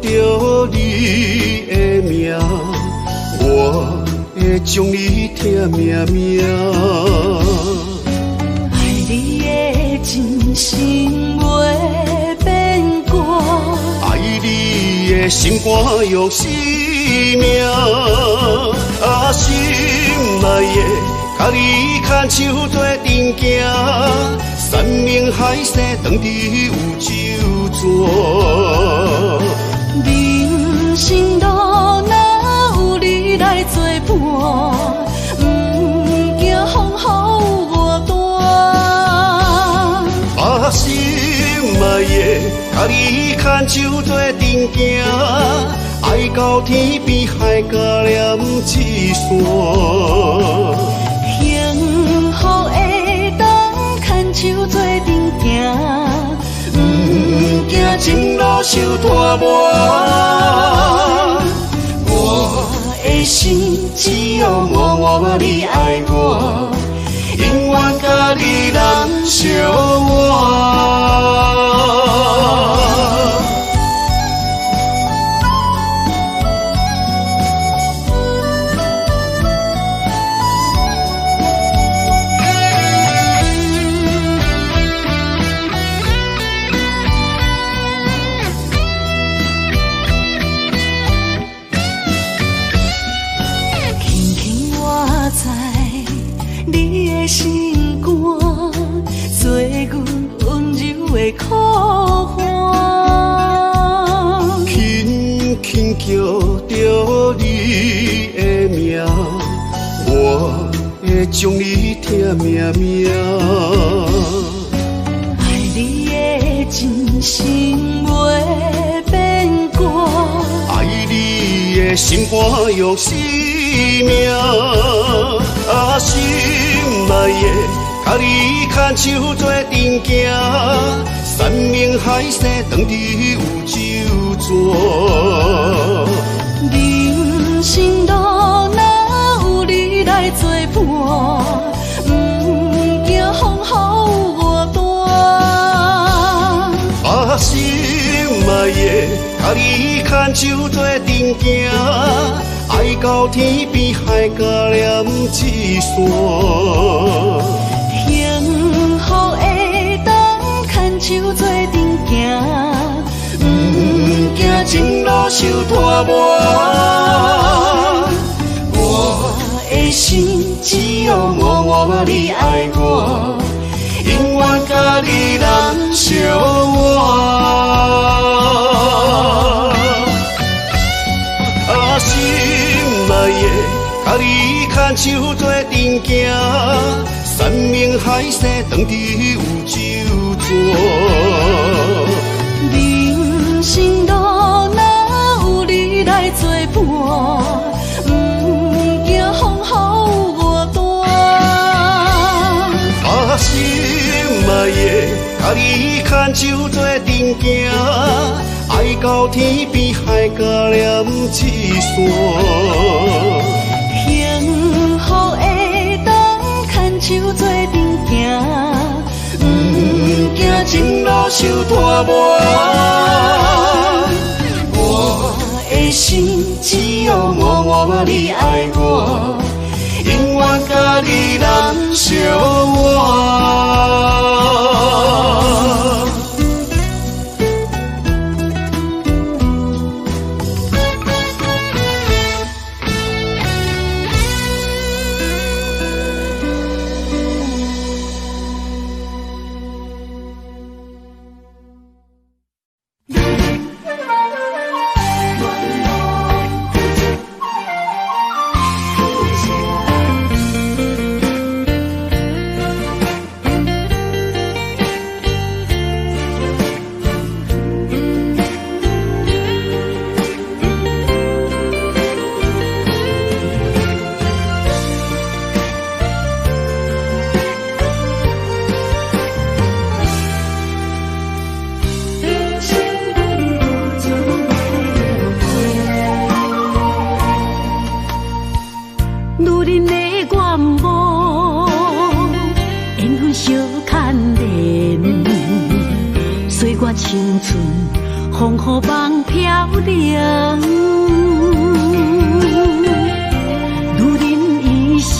Speaker 3: 著你的名，我會將你疼命命。
Speaker 1: 愛你的真心袂變卦，
Speaker 3: 愛你的心肝用生命，啊，心愛的，佮你牽手做陣行，山盟海誓當佇有酒泉。
Speaker 1: 人生路若有你來作伴，毋驚風雨有偌大。
Speaker 3: 啊，心愛的，佮你牽手做陣行，愛到天邊海角連一線。
Speaker 1: 幸福會當牽手做陣行，
Speaker 3: 毋驚情路受拖磨。我的心只有我我你愛我，永遠佮你難相換。
Speaker 1: 輕輕倚在你的心肝，做阮溫柔的苦寒。
Speaker 3: 輕輕叫著你的名，我會將你疼命命。
Speaker 1: 愛你的真心袂變卦，
Speaker 3: 愛你的心肝用生命，啊，心愛的，佮你牽手做陣行，山盟海誓當佇有酒泉。
Speaker 1: 人生路若有你來作伴，毋驚風雨有偌大。
Speaker 3: 啊，心愛的，佮你牽手做陣行，愛到天邊海角連一線。
Speaker 1: 幸福會當牽手做陣行，
Speaker 3: 毋驚情路受拖磨。我的心只有我我你愛我，永遠佮你難相換。啊，心愛的，佮你牽手做陣行，山盟海誓當佇有酒泉。
Speaker 1: 人生路若有你來作伴，毋驚風雨有偌大。
Speaker 3: 啊，心愛的，佮你牽手做陣行，愛到天邊海角連一線。
Speaker 1: 幸福會當牽手做陣行，
Speaker 3: 毋驚情路受拖磨。我的心只有我我你愛我，永遠佮你難相換。
Speaker 2: 人的願望，緣分相牽連，歲月青春，風雨夢飄零。女人一生，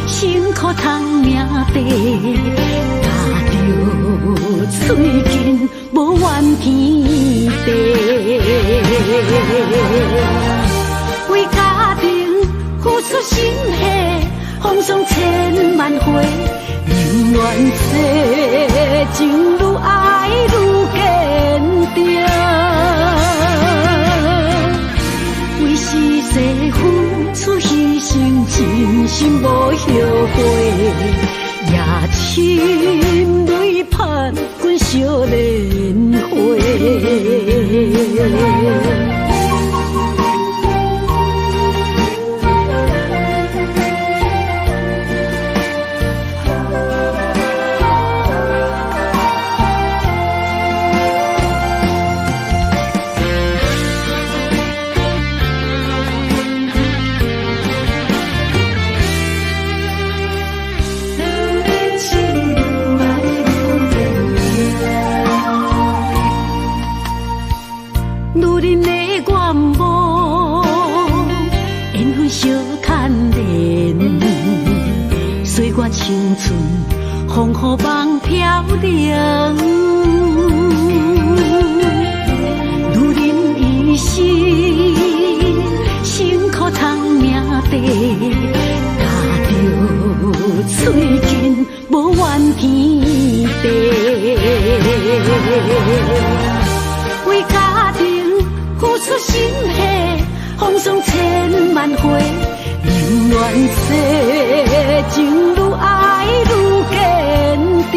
Speaker 2: 辛苦通命短，咬著喙緊，無怨天地。為家庭付出心血，風霜千萬回，寧願說情愈愛愈堅定。為時勢付出犧牲，真心無後悔，也親淚盼君惜蓮花。女人的願望，緣分相牽連，歲月青春，風雨夢飄零。女人一生，辛苦通命短，咬著喙緊，無怨天地。為家庭付出心血，風霜千萬回，寧願說情愈愛愈堅定。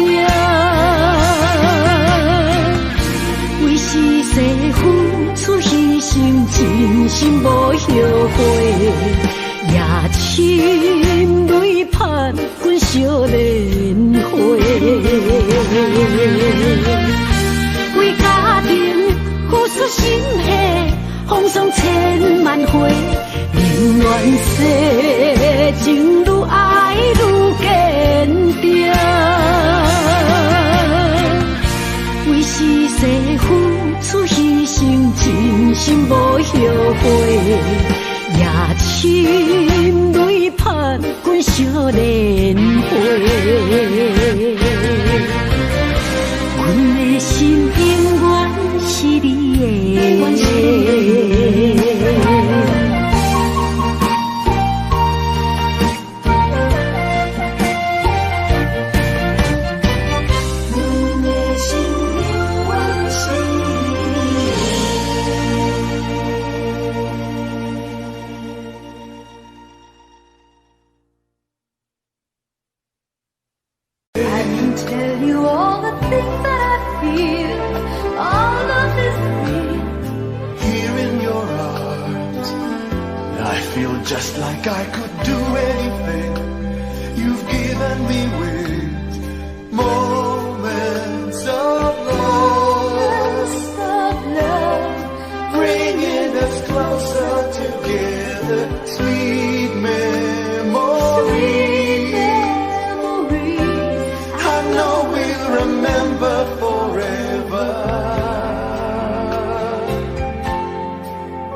Speaker 2: 為時勢付出犧牲，真心無後悔，也親淚盼君惜蓮花。為家庭付出心血，風霜千萬回，寧願說情愈愛愈堅定。為時勢付出犧牲，真心無後悔，也親淚盼君惜蓮花。阮的心永遠是你的。
Speaker 1: I can tell you all the things that I feel. All love is real.
Speaker 3: Here in your arms, I feel just like I could do anything. You've given me wings, moments of love,
Speaker 1: Of love,
Speaker 3: bringing us closer together. Sweet memories.
Speaker 1: Memories.
Speaker 3: I know we'll remember forever.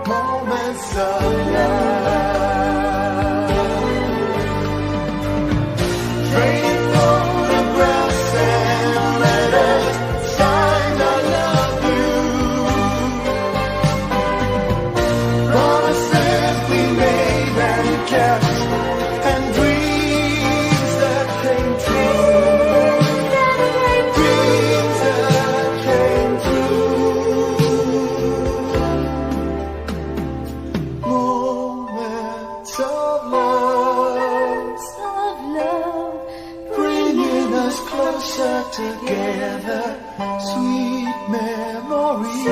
Speaker 3: Moments of love. Trading photographs and letters, signed I love you. Promises we made and kept, and dreams that came true. Dreams that came true. Moments of love,
Speaker 1: Of love,
Speaker 3: bringing us closer together. Sweet memories.